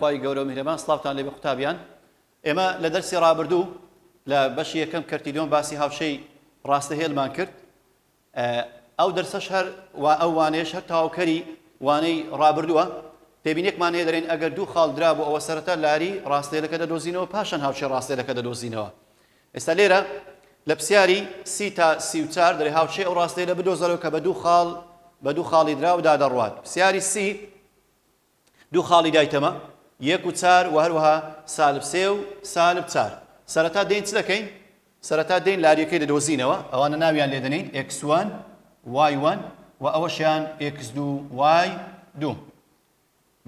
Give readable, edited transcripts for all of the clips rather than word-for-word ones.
خوای گەورە و میهرەبان سڵاوتان لێبێ قوتابیان ئێمە لە دەرسی ڕابردوو لە بەشی یەکەم کەرتی دووەم باسی هاوشەی ڕاستەهێڵمان کرد ئەو دەرسەش هەر و ئەو وانەیەش هەر تەواوکەری وانەی ڕابردووە تێبینێکمان هەیە دەرێن ئەگەر دوو خاڵ درابوو ئەوە سەرەتا لاری ڕاستێلەکە دەدۆزینەوە پاشان هاوشەی ڕاستێلەکە دەدۆزینەوە ئێستا لێرە لە پرسیاری سی تا 34 دەرێ هاوشەی ئەو ڕاستەیە بدۆزەرەوە کە بە دوو خاڵ بە دوو خاڵی دراودا دەڕوات پرسیاری سی دوو خاڵی دایتەمە یەک و چار و هەروەها سالب سێ و سالب چار سەرەتا دێین چ دەکەین سەرەتا دێین لاریەکەی دەدۆزینەوە ئەوانە ناویان لێ دەنێین x one y one و ئەوەشیان x دوو y دوو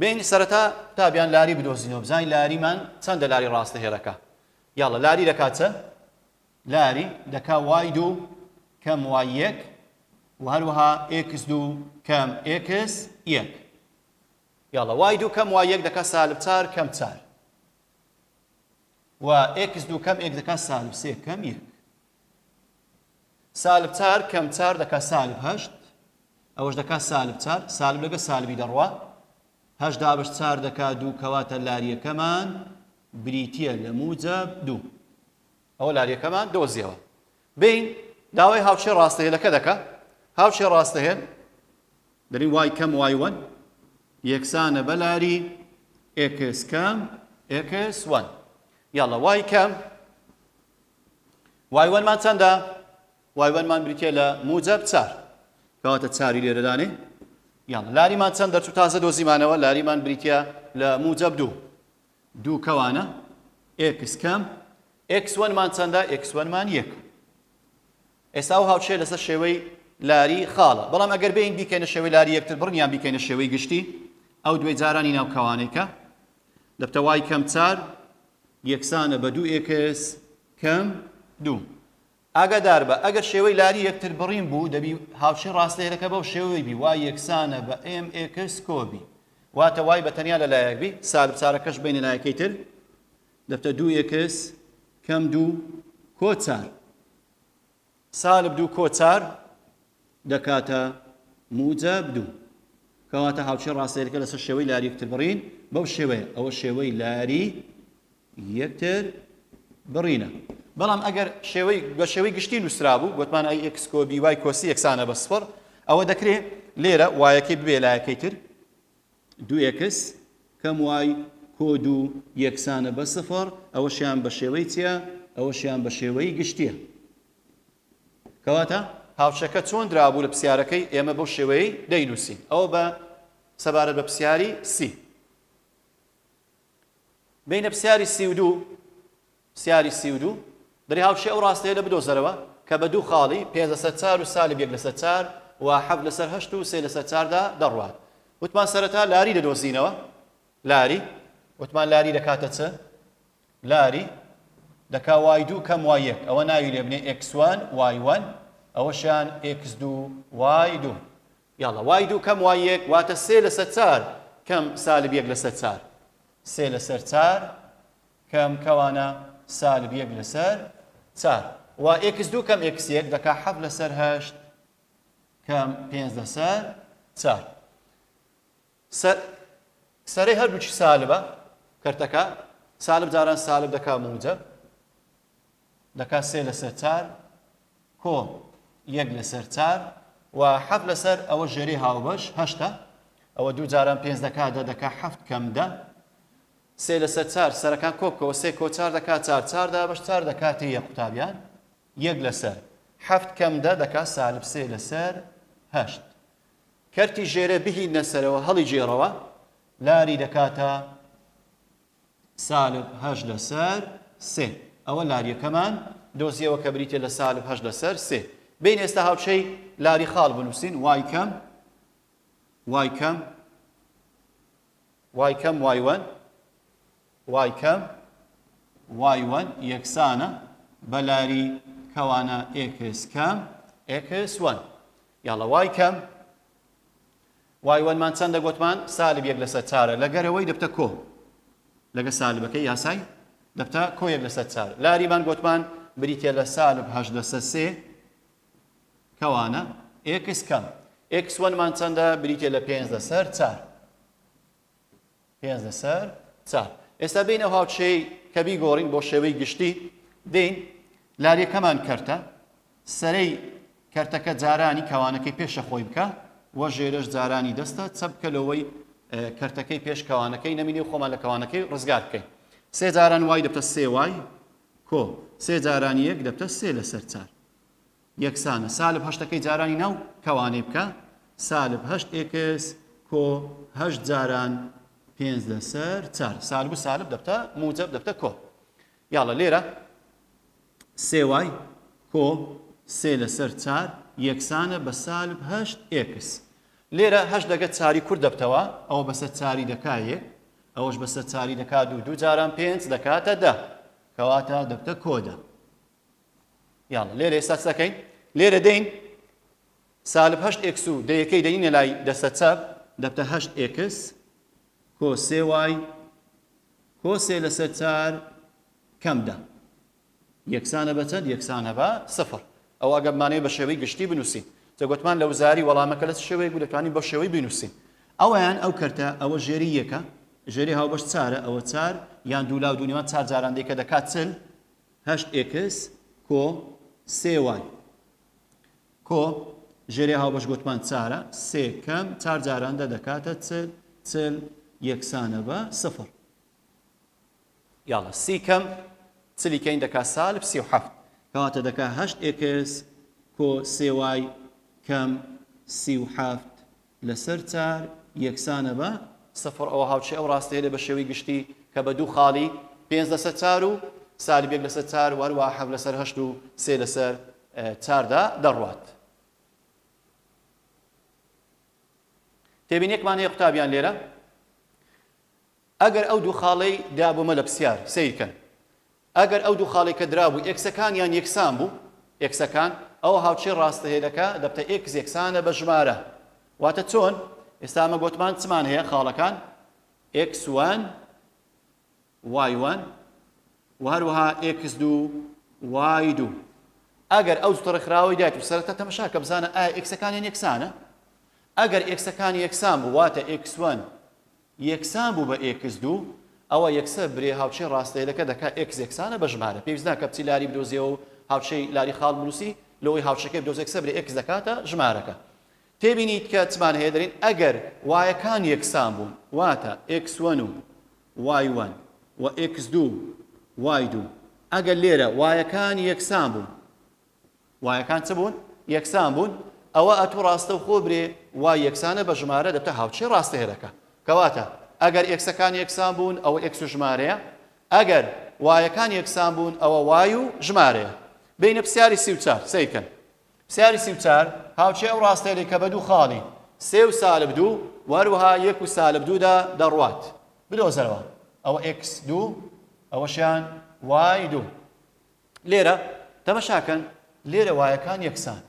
بێین سەرەتا قوتابیان لاری بدۆزینەوە بزانین لاریمان چەندە لاری ڕاستە هێڵەکە یاڵە لاری دەکات چە لاری دەکا y دوو کەم y یەک و هەروەها x دوو کەم x یەک یاڵە y دوو کەم y یەک دەکا سالب چار کەم چار و x دوو کەم x دەکا سالب سێ کەم یەک سالب چار کەم چار دەکا سالب هەشت ئەوەش دەکا سالب چار سالب لەگە سالبی دەڕوا هەشت دابش چار دەکا دوو کەواتە لاریەکەمان بریتە لە موجب دوو ئەوە لاریەکەمان دۆزیەوە بین داوای هاوچێ ڕاستەهێلەکە دەکا هاوچێ ڕاستەهێل دەرین y کەم y one یەکسانە بە لاری x کەم x one یاڵە y کەم y one مان چەندە؟ y one مان بریتە لە موجب چار کەواتە چاری لێرەدانێ یاڵە لاریمان چەند دەرچوو تازە دۆزیمانەوە لاریمان بریتە لە موجب دوو دوو کەوانە x کەم x one مان چەندە x one مان یەک ئێستا ئەو هاوچەیە لەسەر شێوەی لاری خاڵە بەڵام ئەگەر بێین بیکەینە شێوەی لاری یەکتر بڕین یان بیکەینە شێوەی گشتی ئەو دوێ جارانی ناو کەوانەیکە دەبتە y کەم چار یەکسانە بە دوو x کەم دوو. ئاگادار بە، ئەگەر شێوەی لاری یەکتر بڕین بوو، دەبی هاوشێی ڕاستەهێلەکە بەو شێوەی بی، y یەکسانە بە m x کۆ b. واتە y بە تەنیا لە لایەک بی، سالب چارەکەش بەینە لایەکەی تر، دەبتە دوو x کەم دوو کۆ چار. سالب دوو کۆ چار دەکاتە موجەب دوو. کەواتە هاوکێ ڕاستەیەکە لەسەر شێوەی لاری یەکتر بڕین بەو شێوەیە ئەوە شێوەی لاری یەکتر بڕینە. بەڵام ئەگەر شێوەی بە شێوەی گشتی نووسرابوو گوتمان a x کۆ b y کۆ c یەکسانە بە سفر ئەوە دەکرێ لێرە y ەکەی ببێ لایەکەی تر دوو x کەم y کۆ دوو یەکسانە بە سفر ئەوەشیان بە شێوەی چییە؟ ئەوەشیان بە شێوەی گشتییە. کەواتە هاوشەکە چۆن درابوو لە پرسیارەکەی ئێمە بەو شێوەیەی دەینووسین. ئەوە بە سەبارەت بە پرسیاری سی. بینە پرسیاری 32 پرسیاری 32 دەری هاوشێ ئەو ڕاستەیە لە بدۆزەرەوە کە بە دوو خاڵی پێنج لەسەر چار و سالب یەک لەسەر چار و حەفت لەسەر هەشت و سێ لەسەر چاردا دەڕوات. وتمان سەرەتا لاری دەدۆزینەوە. لاری وتمان لاری دەکاتە چ؟ لاری دەکا y دوو کەم y یەک ئەوە ناوی لێ بنێ x one y one ئەوەشیان x دوو y دوو یاڵە y دوو کەم y یەک واتە سێ لەسەر چار کەم سالب یەک لەسەر چار سێ لەسەر چار کەم کەوانە سالب یەک لەسەر چار و x دوو کەم x یەک دەکا حەفت لەسەر هەشت کەم پێنج لەسەر چار سەر سەرەی هەردووکی سالبە کەرتەکە سالب جاران سالب دەکا موجەب دەکا سێ لەسەر چار کۆ یەک لەسەر چار و حەفت لەسەر ئەوە ژێرەی هاوبەش هەشتە ئەوە دوو جاران پێنج دەکا دە دەکا حەفت کەم دە سێ لەسەر چار سەرەکان کۆ بکەوە سێ کۆ چار دەکا چار چار دابەش چار دەکاتە یەک قوتابیان یەک لەسەر حەفت کەم دە دەکا سالب سێ لەسەر هەشت کەرتی ژێرە بهینە سەرەوە هەڵی گێڕەوە لاری دەکاتە سالب هەشت لەسەر سێ ئەوە لاریەکەمان دۆزیەوە کە بریتە لە سالب هەشت لەسەر سێ بین ئێستا هاوچەی لاری خاڵ بنووسین y کەم y کەم y کەم y one y کەم y one یەکسانە بە لاری کەوانە x کەم x one یاڵە y کەم y one مان چەندە گۆتمان سالب یەک لەسەر چارە لەگەرەوەی دەبتە کۆ لەگە سالبەکەی یاسای دەبتە کۆ یەک لەسەر چار لاریمان گۆتمان بریتە لە سالب هەشت لەسەر سێ کەوانە x کەم x one مان چەندە بریتە لە پێنج لەسەر چار پێنج لەسەر چار. ئێستا بێین ئەو هاوکێشەیەی کە بیگۆڕین بۆ شێوەی گشتی، دێین لاریەکەمان کەرتە، سەرەی کەرتەکە جارانی کەوانەکەی پێشە خۆی بکە و ژێرەش جارانی دەستە چەپ بکە لەوەی کەرتەکەی پێش کەوانەکەی نەمینێ و خۆمان لە کەوانەکەی ڕزگار بکەین. سێ جاران y دەبتە سێ y کۆ سێ جارانی یەک دەبتە سێ لەسەر چار. یەکسانە سالب هەشتەکەی جارانی ناو کەوانەی بکە سالب هەشت x کۆ هەشت جاران پێنج لەسەر چار سالب و سالب دەبتە موجب دەبتە کۆ یاڵە لێرە سێ y کۆ سێ لەسەر چار یەکسانە بە سالب هەشت x لێرە هەشت دەگە چاری کورت دەبتەوە ئەوە بەسەر چاری دەکا یەک ئەوەش بەسەر چاری دەکا دوو دوو جاران پێنج دەکاتە دە کەواتە دەبتە کۆ دە یاڵا لێرە ئێستا چ دەکەین؟ لێرە دێین سالب هەشت x و دەیەکەی دەینە لای دەستە چەپ دەبتە هەشت x کۆ سێ y کۆ سێ لەسەر چار کەم دە یەکسانە بە چەند؟ یەکسانە بە سفر. ئەو ئەگەر بمانەوێت بە شێوەی گشتی بنووسین جا گوتمان لە وزاری وەڵامەکە لە چ شێوەیەک بوو دەتوانین بەو شێوەی بینووسین ئەویان ئەو کەرتە ئەوە ژێری یەکە ژێری هاوبەش چارە ئەوە چار یان دوو لاو دوو نێوان چار جاران دێکە دەکات چل هەشت x کۆ سێ y کۆ ژێرەی هاوبەش گۆتمان چارە سێ کەم چار جاران دە دەکاتە چل چل یەکسانە بە سفر یاڵە سی کەم چلی کەین دەکا سالب 37 کەواتە دەکا هەشت x کۆ سێ y کەم 37 لەسەر چار یەکسانە بە سفر، ئەوە هاوکێشەی ئەو ڕاستەیە بە شێوەی گشتی کە بە دوو خاڵی، پێنج لەسەر چار و سالب یەک لەسەر چار و هەروەها حەفت لەسەر هەشت و سێ لەسەر چاردا دەڕوات. تێبینیەکمان هەیە قوتابیان لێرە ئەگەر ئەو دوو خاڵەی دابوومە لە پسیار سەیرکەن ئەگەر ئەو دوو خاڵەی کە درابوو x ەکانیان یەکسان بوو، x ەکان، ئەوە هاوکێشەی ڕاستەهێلەکە دەبتە x یەکسانە بە ژمارە. واتە چۆن؟ ئێستا ئەمە گۆتمان چمان هەیە خاڵەکان x one y one و هەروەها x دوو y دوو. ئەگەر ئەو جوتە ڕێکخراوەی دایت و سەرەتا تەمەشا کە بزانە ئایا x ەکانیان یەکسانە؟ ئەگەر x ەکان یەکسان بوو واتە x one یەکسان بوو بە x دوو، ئەوە یەکسەر برێ هاوکێشەی ڕاستەهێلەکە دەکا x یەکسانە بە ژمارە، پێویست ناکا بچی لاری بدۆزیەوە و هاوکێشەی لاری خاڵ بنووسی، لەوەی هاوکێشەکەی بدۆزی یەکسەر برێ x دەکاتە ژمارەکە. تێبینیت کە چمان هەیە دەرێین ئەگەر y ەکان یەکسان بوون واتە x one و y one و x دوو y دوو ئەگەر لێرە y ەکان یەکسان بوون y ەکان چ بوون؟ یەکسان بوون، ئەوە ئەتوو ڕاستەوخۆ برێ y یەکسانە بە ژمارە دەبتە هاوکێشەی ڕاستەهێلەکە. کەواتە ئەگەر x ەکان یەکسان بوون ئەوە x و ژمارەیە، ئەگەر y ەکان یەکسان بوون ئەوە y و ژمارەیە. بێینە پرسیاری 34 سەیرکەن. پرسیاری 34 هاوکێشەی ئەو ڕاستەهێلەی کە بە دوو خاڵی سێ و سالب دوو و هەروەها یەک و سالب دوودا دەڕوات. بدۆزەرەوە. ئەوە x دوو ئەوەشیان y دوو. لێرە تەمەشاکەن لێرە y ەکان یەکسان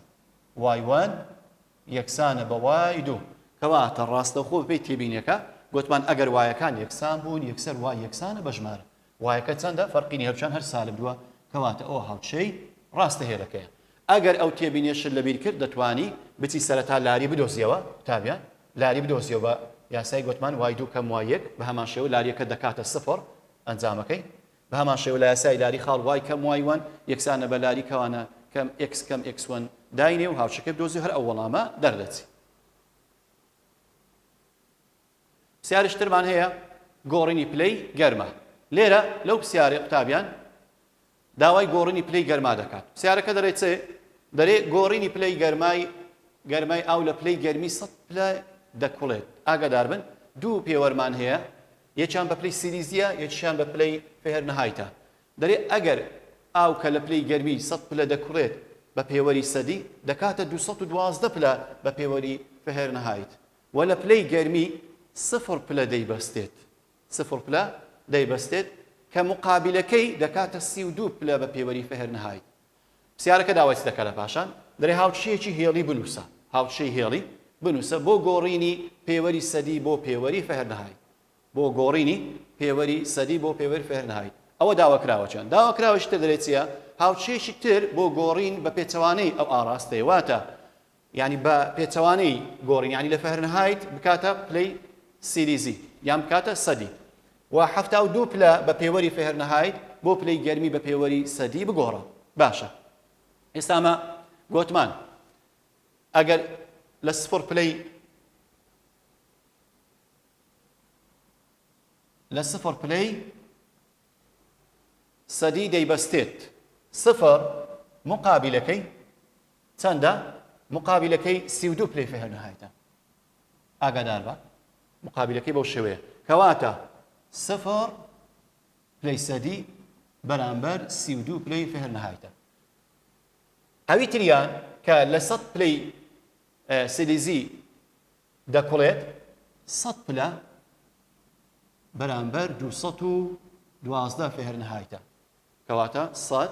y one یەکسانە بە y دوو کەواتە ڕاستەوخۆ بەپێی تێبینیەکە گوتمان ئەگەر y ەکان یەکسان بوون یەکسەر y یەکسانە بە ژمارە y ەکە چەندە فەرقی نیە هەرچیان هەر سالب دووە کەواتە ئەوە هاوکێشەی ڕاستە هێلەکەیە ئەگەر ئەو تێبینیەشت لەبیر کرد دەتوانی بچی سەرەتا لاری بدۆزیەوە قوتابیان لاری بدۆزیەوە بە یاسای گوتمان y دوو کەم y یەک بە هەمان شێوە لاریەکە دەکاتە سفر ئەنجامەکەی بەهەمان شێوە لە یاسای لاری خاڵ y کەم y one یەکسانە بە لاری کەوانە کەم x کەم x one داینێ و هاوکێشەکەی بدۆزی هەر ئەو وەڵامە دەردەچی. پرسیارێکی ترمان هەیە گۆڕینی پلەی گەرما. لێرە لەو پرسیارەی قوتابیان داوای گۆڕینی پلەی گەرما دەکات. پرسیارەکە دەرێ چێ؟ دەرێ گۆڕینی پلەی گەرمای گەرمای ئاو لە پلەی گەرمی 100 پلە دەکوڵێت. ئاگاداربن دوو پێوەرمان هەیە یەکیان بە پلەی سیلیزیە یەکیشیان بە پلەی فهرنهایتە. دەرێ ئەگەر ئاو کە لە پلەی گەرمی 100 پلە دەکوڵێت بە پێوەری سەدی، دەکاتە 212 پلە بە پێوەری فهرنهایت و لە پلەی گەرمی سفر پلە دەیبەستێت سفر پلە دەیبەستێت کە موقابیلەکەی دەکاتە 32 پلە بە پێوەری فهرنهایت. پرسیارەکە داوای چ دەکات لە پاشان؟ دەرێ هاوکێشەیەکی هێڵی بنووسە هاوکێشەی هێڵی بنووسە بۆ گۆڕینی پێوەری سەدی بۆ پێوەری فهرنهایت بۆ گۆڕینی پێوەری سەدی بۆ پێوەری فهرنهایت ئەوە داواکراوە چیان داواکراوەشی تر دەرێ چییە هاوکێشەیەکی تر بۆ گۆڕین بە پێچەوانەی ئەو ئاڕاستەیە واتە یعنی بە پێچەوانەی گۆڕین یعنی لە فهرنهایت بکاتە پلەی سیلیزی یان بکاتە سەدی. و 72 پلە بە پێوەری فهرنهایت بۆ پلەی گەرمی بە پێوەری سەدی بگۆڕە. باشە ئێستا ئەمە گۆتمان ئەگەر لە سفر پلەی لە سفر پلەی سەدی دەیبەستێت سفر مقابلەکەی چەندە؟ مقابلەکەی 32 پلەی فهرنهایتە ئاگادار بە مقابلەکەی بەو شێوەیە کەواتە سفر پلەی سەدی بەرامبەر 32 پلەی فهرنهایتە ئەوی تریان کە لە 100 پلەی سیلیزی دەکوڵێت 100 پلە بەرامبەر 212 فهرنهایتە کەواتە 100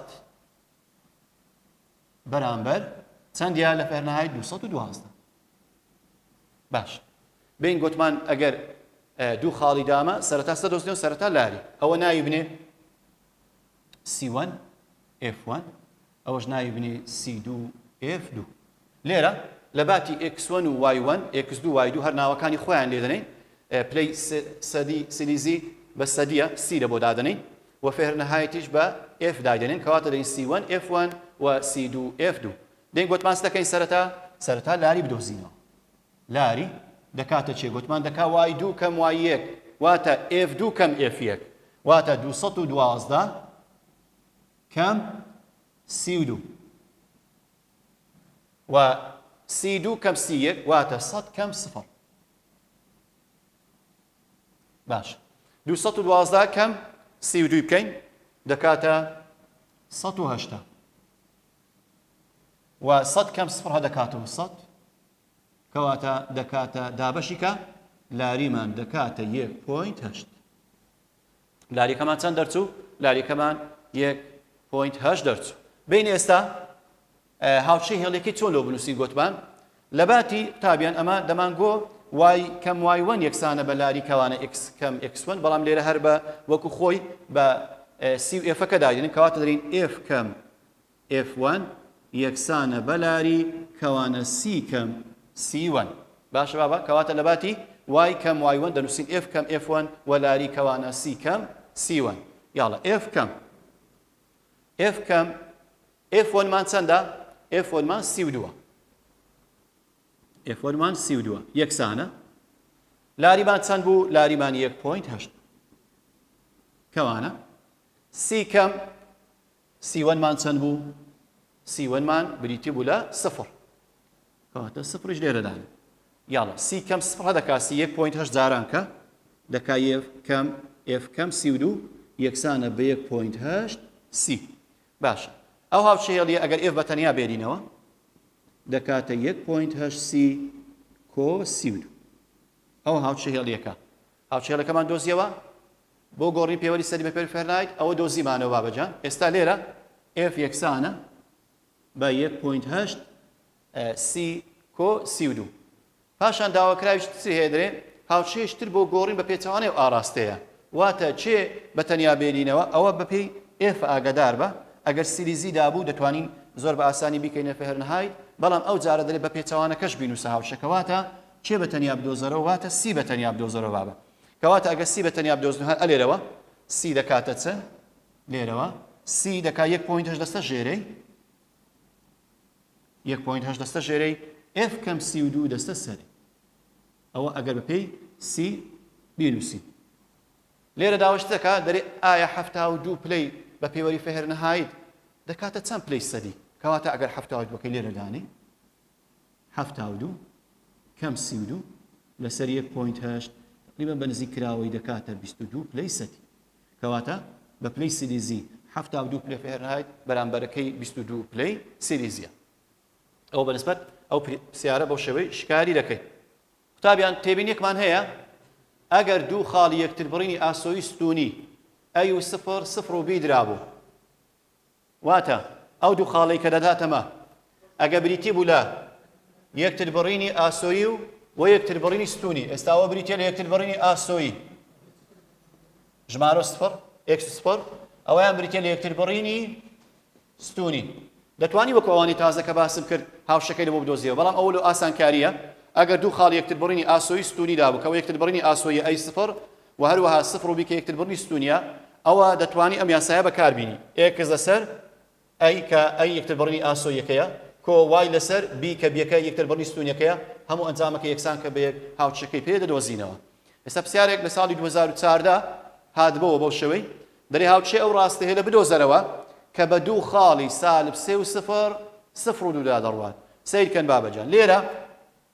بەرامبەر چەندە لە فهرنهایت 212 باش بین گوتمان ئەگەر دوو خاڵی دامە سەرەتا سە دۆزنەوە سەرەتا لاری ئەوە ناوی بنێ C1 F1 ئەوەش ناوی بنێ C2 F2 لێرە لە باتی X1 و Y1 X2 Y2 هەر ناوەکانی خۆیان لێ دەنێین پلەی سەدی سلیزی بە سەدیە C لە بۆ دادەنێین و فهرنهایتیش بە F دایدەنێن کەواتە دەین C1 F1 و C2 F2 دێین گۆتمان چ دەکەین سەرەتا؟ سەرەتا لاری بدۆزینەوە لاری دەکاتە چێ گۆتمان دەکا Y دوو کەم Y یەک واتە F دوو کەم F یەک واتە 212 کەم 32 و 32 کەم 31 واتە 100 کەم 0 باش 212 کەم 32 بکەین دەکاتە 180 و 100 کەم 0 دەکاتەوە 100 کەواتە دەکاتە دابەشی کە لاریمان دەکاتە یەک point هەشت. لاریەکەمان چەند دەرچوو؟ لاریەکەمان یەک point هەشت دەرچوو. بین ئێستا هاوچەی هێڵیەکەی چۆن لۆ بنووسین گۆتمان لەباتی قوتابیان ئەمە دەمانگۆ Y کەم Y one یەکسانە بە لاری کەوانە X کەم X one بەڵام لێرە هەر بە وەکو خۆی بە C و F ەکە دادێنین کەواتە دەرین F کەم F one یەکسانە بە لاری کەوانە C کەم C one باشە بابە کەواتە لەباتی Y کەم Y one دەنووسین F کەم F one و لاری کەوانە C کەم C one یاڵە F کەم F کەم F one مان چەندە؟ F one مان سی و دووە F one مان سی و دووە یەکسانە لاریمان چەند بوو؟ لاریمان یەک point هەشت کەوانە C کەم C one مان چەند بوو؟ C one مان بریتی بوو لە سفر. کەواتە سفریش لێرە دانێ. یاڵا C کەم سفر دەکا سی یەک point هەشت جاران کە دەکا F کەم F کەم 32 یەکسانە بە یەک point هەشت C. باشە ئەو هاوچێڵیە ئەگەر F بە تەنیا بێنینەوە دەکاتە یەک point هەشت C کۆ 32. ئەو هاوچێڵیەکە هاوچێڵەکەمان دۆزیەوە بۆ گۆڕینی پێوەری سەدی بە پێوەری فهرنهایت ئەوە دۆزیمانەوە بابە جان ئێستا لێرە F یەکسانە بە 1.8 C کۆ 32 پاشان داواکراویش تری هەیە دەرێ هاوشێش تر بۆ گۆڕین بە پێچەوانەی ئەو ئاراستەیە واتە چێ بە تەنیا بێنینەوە ئەوە بەپێی F ئاگادار بە ئەگەر سیلیزی دابوو دەتوانین زۆر بە ئاسانی بیکەینە فهرنهایت بەڵام ئەو جارە دەرێ بە پێچەوانەکەش بینوسە هاوشەکە واتە چێ بە تەنیا بدۆزەرەوە واتە C بە تەنیا بدۆزەرەوە بابە کەواتە ئەگەر C بە تەنیا بدۆزنەوە هەر ئەلێرەوە C دەکاتە چ؟ لێرەوە C دەکا یەک point هەشت دەستە ژێرەی یەک point هەشت دەستە ژێرەی F کەم 32 دەستە سەری ئەوە ئەگەر بەپێی C بینووسین لێرە داوەش دەکا دەرێ ئایا 72 پلەی بە پێوەری فهرنهایت دەکاتە چەند پلەی سەدی کەواتە ئەگەر 72ەکەی لێرە دانی 72 کەم 32 لەسەر یەک point هەشت تەقریبەن بە نزیک کراوەی دەکاتە 22 پلەی سەدی. کەواتە بە پلەی سیلیزی 72 پلەی فهرنهایت بەرامبەرەکەی 22 پلەی سیلیزیە. ئەوە بە نسبەت ئەو پرسیارە بەو شێوەی شکاری دەکەین. قوتابیان تێبینیەکمان هەیە ئەگەر دوو خاڵی یەکتربڕینی ئاسۆیی ستوونی A و سفر سفر و B درابوو واتە ئەو دوو خاڵەی کە دەداتە مە ئەگە بریتی بوو لە یەکتربڕینی ئاسۆیی و و یەکتربڕینی ستونی ئێستا ئەوە بریتیە لە یەکتربڕینی ئاسۆیی ژمارە سفر X سفر ئەوەیان بریتیە لە یەکتربڕینی ستونی دەتوانی وەکو ئەوانی تازە کە باسم کرد هاوشەکەی لە بۆ بدۆزیەوە بەڵام ئەوە لۆ ئاسانکاریە ئەگەر دوو خاڵ یەکتربڕینی ئاسۆیی ستونی دابوو کەەوە یەکتربڕینی ئاسۆیی A سفر و هەروەها سفر و B کە یەکتربڕنی ستوونیە ئەوە دەتوانی ئەم یاسایە بەکاربینی x لەسەر A کە A یەکتربڕینی ئاسۆییەکەیە کۆ y لەسەر B کە B یەکە یەکتربڕینی ستوونیەکەیە هەموو ئەنجامەکە یەکسان کە بە یەک هاوکێشەکەی پێ دەدۆزینەوە. ئێستا پرسیارێک لە ساڵی 2014 هاتبۆوە بەو شێوەی دەرێ هاوکێشەی ئەو ڕاستەهێلە بدۆزەرەوە کە بە دوو خاڵی سالب سێ و سفر سفر و دوودا دەڕوات. سەیرکەن بابەجان لێرە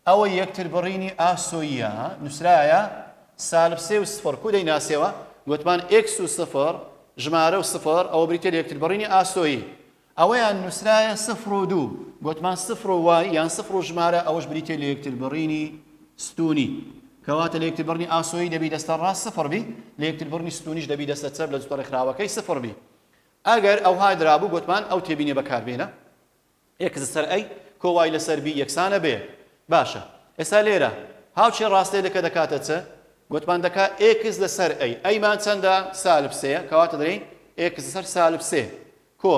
ئەوە یەکتربڕینی ئاسۆییە نووسرایە سالب سێ و سفر کو دەیناسیەوە گوتمان x و سفر ژمارە و سفر ئەوە بریتیە لە یەکتربڕینی ئاسۆیی ئەوەیان نووسرایە سفر و دوو گوتمان سفر و y یان سفر و ژمارە ئەوەش بریتیە لە یەکتربڕینی ستونی کەواتە لە یەکتربڕینی ئاسۆیی دەبی دەستە ڕاست سفر بی لە یەکتربڕینی ستونیش دەبی دەستە چەپ لە جوتە ڕێکخراوەکەی سفر بی ئەگەر ئەوها درابوو گوتمان ئەو تێبینیە بەکاربێنە x لەسەر A کۆ y لەسەر B یەکسانە بە یەک. باشە ئێستا لێرە هاوکێ ڕاستەیەکە دەکاتە چ؟ گۆتمان دەکا x لەسەر A. A مان چەندە؟ سالب سێیە کەواتە دەرێین x لەسەر سالب سێ کۆ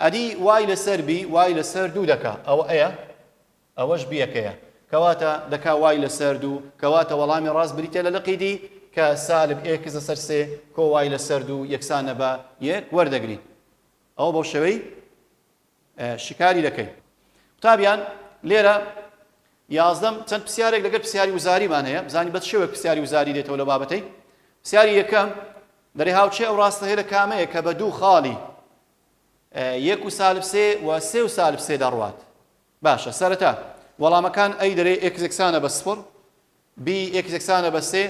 ئەدی y لەسەر B y لەسەر دوو دەکا ئەوە A یە ئەوەش B یەکەیە کەواتە دەکا y لەسەر دوو کەواتە وەڵامی ڕاست بریتە لە لقی D کە سالب x لەسەر سێ کۆ y لەسەر دوو یەکسانە بە یەک وەردەگرین ئەوە بەو شێوەی شیکاری دەکەین. قوتابیان لێرە یازدەم چەند پرسیارێک لەگەر پرسیاری وزاریمان هەیە بزانین بە چ شێوەیەک پرسیاری وزاری دێتەوە لەو بابەتەی پرسیاری یەکەم دەرێ هاوچێ ئەو ڕاستە هەیە لە کامەیە کە بە دوو خاڵی یەک و سالب سێ و سێ و سالب سێ دەڕوات باشە سەرەتا وەڵامەکان A دەرێ x یەکسانە بە سفر B x یەکسانە بە سێ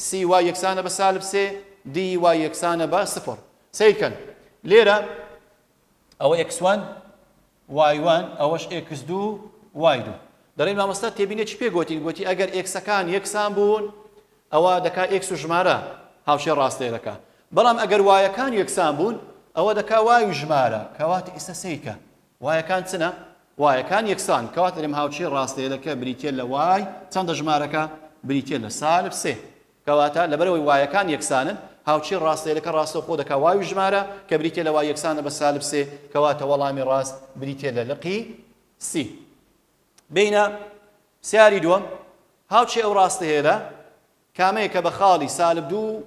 C y یەکسانە بە سالب سێ D y یەکسانە بە سفر سەیرکەن لێرە ئەوە x one y one ئەوەش x دوو y دوو دەڵێن مامۆستا تێبینێکی پێ گۆتین گۆتی ئەگەر x ەکان یەکسان بوون ئەوە دەکا x و ژمارە هاوشێ ڕاستێ دەکا بەڵام ئەگەر y ەکان یەکسان بوون ئەوە دەکا y و ژمارە کەواتە ئێستا سەیرکە y ەکان چنە y ەکان یەکسان کەواتە دەرێم هاوچێ ڕاستەیەکە بریتە لە y چەندە ژمارەکە بریتە لە سالب سێ کەواتە لەبەرئەوەی y ەکان یەکسانن، هاوچین ڕاستەیەکە ڕاستەوخۆ دەکا y و ژمارە، کە بریتیە لە y یەکسانە بە سالب سێ، کەواتە وەڵامی ڕاست بریتیە لە لقی C. بێینە پرسیاری دووەم، هاوچێ ئەو ڕاستەیەلە کامەیە کە بە خاڵی سالب دوو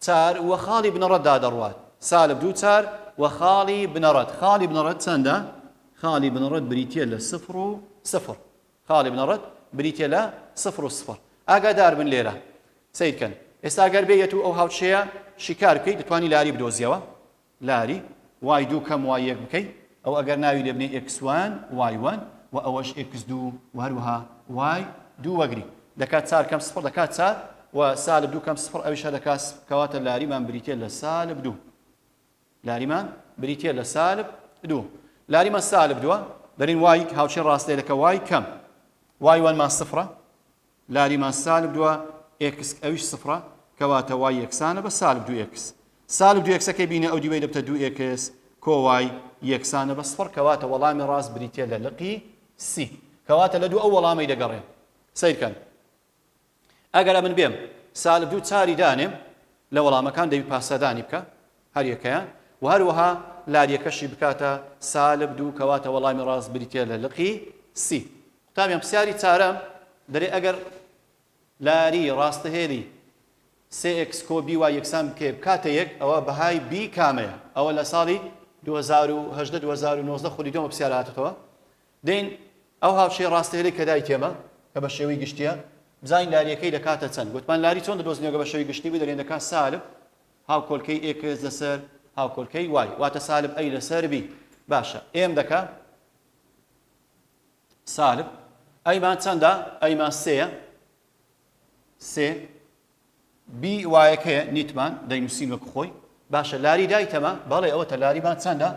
چار و خاڵی بنەڕەتدا دەڕوات؟ سالب دوو چار و خاڵی بنەڕەت، خاڵی بنەڕەت چەندە؟ خاڵی بنەڕەت بریتیە لە سفر و سفر. خاڵی بنەڕەت بریتیە لە سفر و سفر ئاگادار بن لێرە سەیرکەن ئێستا گەر بێیت و ئەو هاوچەیە شیکار بکەیت دەتوانی لاری بدۆزیەوە لاری y دوو کەم y یەک بکەی ئەو ئەگەر ناوی لێ بنێی x one y one و ئەوەش x دوو و هەروەها y دوو وەگری دەکات چار کەم سفر دەکات چار و سالب دوو کەم سفر ئەویش هەر دەکات کەواتە لاریمان بریتیە لە سالب دوو لاریمان بریتیە لە سالب دوو. لاریمان سالب دووە دەرین y هاوچین ڕاستەیەکە y کەم y one مان سفرە لاریمان سالب دووە x ئەویش سفرە کەواتە y یەکسانە بە سالب دوو x سالب دوو x ەکەی بینە ئەو دیوەی دەبتە دوو x کۆ y یەکسانە بە سفر کەواتە وەڵامی ڕاست بریتیە لە لقی C کەواتە لە دوو ئەو وەڵامەی دەگەڕێن سەیرکەن ئەگەر ئەمن بێم سالب دوو چاری دانێم لە وەڵامەکان دەبی پاسادانی بکە هەر یەکەیان و هەروەها لاریەکەشی بکاتە سالب دوو کەواتە وەڵامی ڕاست بریتە لە لقی C قوتابیان پرسیاری چارەم دەرێ ئەگەر لاری ڕاستەهێلی سێ x کۆ B y یەکسان بکێ بکاتە یەک ئەوە بەهای B کامەیە ئەوە لە ساڵی 2018 2019 خولی دووەمە پرسیار هاتوتەوە دێین ئەو هاوشێی ڕاستەهێلەی کە دایتێمە کە بە شێوەی گشتیە بزانین لاریەکەی دەکاتە چەند گوتمان لاری چۆن دەدۆزینەوە گە بە شێوەی گشتی بی دەرێن دەکات سالب هاوکۆلکەی x لەسەر هاوکۆلکەی y واتە سالب A لەسەر B باشە M دەکا سالب A مان چەندە A مان سێیە سێ B y ەکەیە نیتمان دەینوسین وەک خۆی باشە لاری دایتەمە بەڵێ ئەوەتە لاریمان چەندە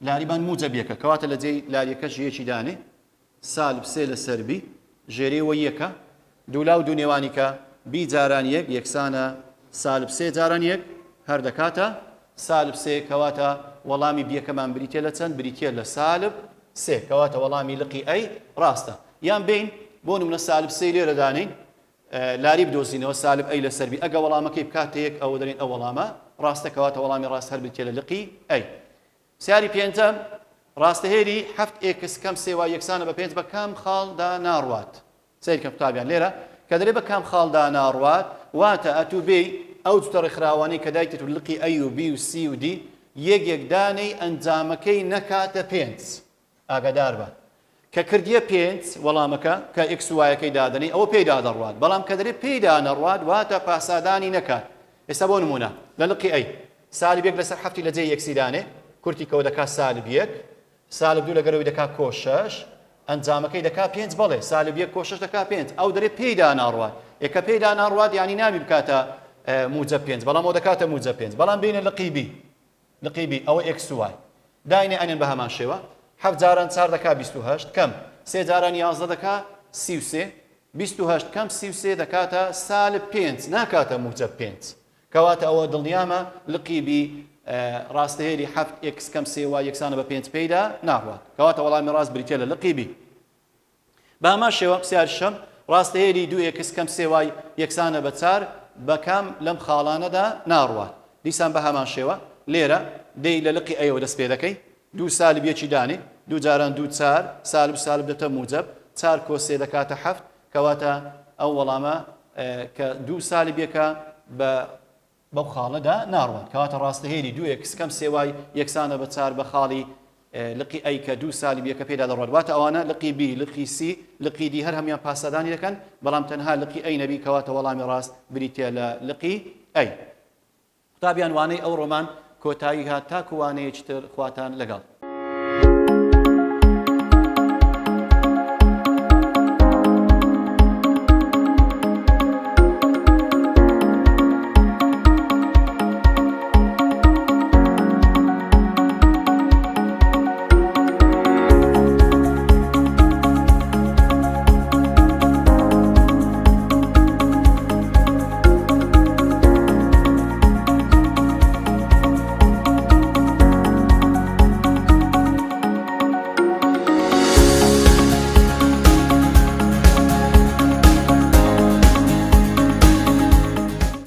لاریمان موجەب یەکە کەواتە لە جێی لاریەکەش یەکی دانێ سالب سێ لەسەر B ژێرێوە یەکە دوولا و دوو نێوانی کە B جاران یەک یەکسانە سالب سێ جاران یەک هەر دەکاتە سالب سێ کەواتە وەڵامی B یەکەمان بریتە لە چەند بریتە لە سالب سێ کەواتە وەڵامی لقی A ڕاستە یان بین بۆ نمونە سالب سێ لێرە دانین لاری بدۆزینەوە سالب A لەسەر B ئەگە وەڵامەکەی بکاتە یەک ئەوە دەرێن ئەو وەڵامە ڕاستە کەواتە وەڵامی ڕاست هەر بریتیە لە لقی A. پرسیاری پێنجەم، ڕاستەهێلی حەفت x کەم سێ y یەکسانە بە پێنج بە کام خاڵدا ناڕوات؟ سەیرکەن قوتابیان لێرە کە دەرێ بە کام خاڵدا ناڕوات واتە ئەتوو بێی. ئەو جوتە ڕێکخراوانەی کە دایتێت و لقی A و B و C و D یەک یەک دانێی ئەنجامەکەی نەکاتە پێنج. ئاگاداربە کە کردیە پێنج وەڵامەکە کە ئێکس و وایەکەی دادەنێی ئەوە پێیدا دەڕوات بەڵام کە دەرێ پێیدا نەڕوات واتە پاسادانی نەکات ئێستا بۆ نمونە لە لقی A سالب یەک لەسەر حەفتی لە جێی ئێکسی دانێ کورتی کەوە دەکا سالب یەک سالب دوو لەگەرەوەی دەکا کۆ شەش ئەنجامەکەی دەکا پێنج بەڵێ سالب یەک کۆ شەش دەکا پێنج ئەو دەرێ پێیدا ناڕوات ئێ کە پێیدا ناڕوات یانی نابی بکاتە موجەب پێنج بەڵام ئەو دەکاتە موجەب پێنج بەڵام بینە لقی B لقی B ئەوە ئێکس و وای داینێ ئەنێن بە هەمان شێوە حەفت جاران چار دەکا 28 کەم سێ جاران 11 دەکا 33 28 کەم 33 دەکاتە سالب پێنج ناکاتە موجەب پێنج کەواتە ئەوە دڵنیامە لقی B ڕاستەهێلی حەفت ئێکس کەم سێ وای یەکسانە بە پێنج پێیدا ناڕوات. کەواتە وەڵامی ڕاست بریتیە لە لقی B. بە هەمان شێوە پرسیاری شەشەم، ڕاستەهێلی دوو ئێکس کەم سێ وای یەکسانە بە چار بە کام لەم خاڵانەدا ناڕوات؟ دیسان بە هەمان شێوە لێرە دێی لە لقی A ەوە دەست پێ دەکەی دوو سالب یەکی دانێ دوو جاران دوو چار سالب سالب دەتە موجەب چار کۆ سێ دەکاتە حەفت کەواتە ئەو وەڵامە کە دوو سالب یەکە بە بەو خاڵەدا ناڕوات کەواتە ڕاستەهێلی دوو ئێکس کەم سێ وای یەکسانە بە چار بە خاڵی لقی A کە دوو سالب یەکە پێدا دەڕوات واتە ئەوانە لقی B لقی C لقی D هەر هەموان پاسادانی دەکەن بەڵام تەنها لقی A نەبی کەواتە وەڵامی ڕاست بریتە لە لقی A. قوتابیان وانەی ئەوڕۆمان کۆتایی هات تاکو وانەیەکی تر خواتان لەگەڵ.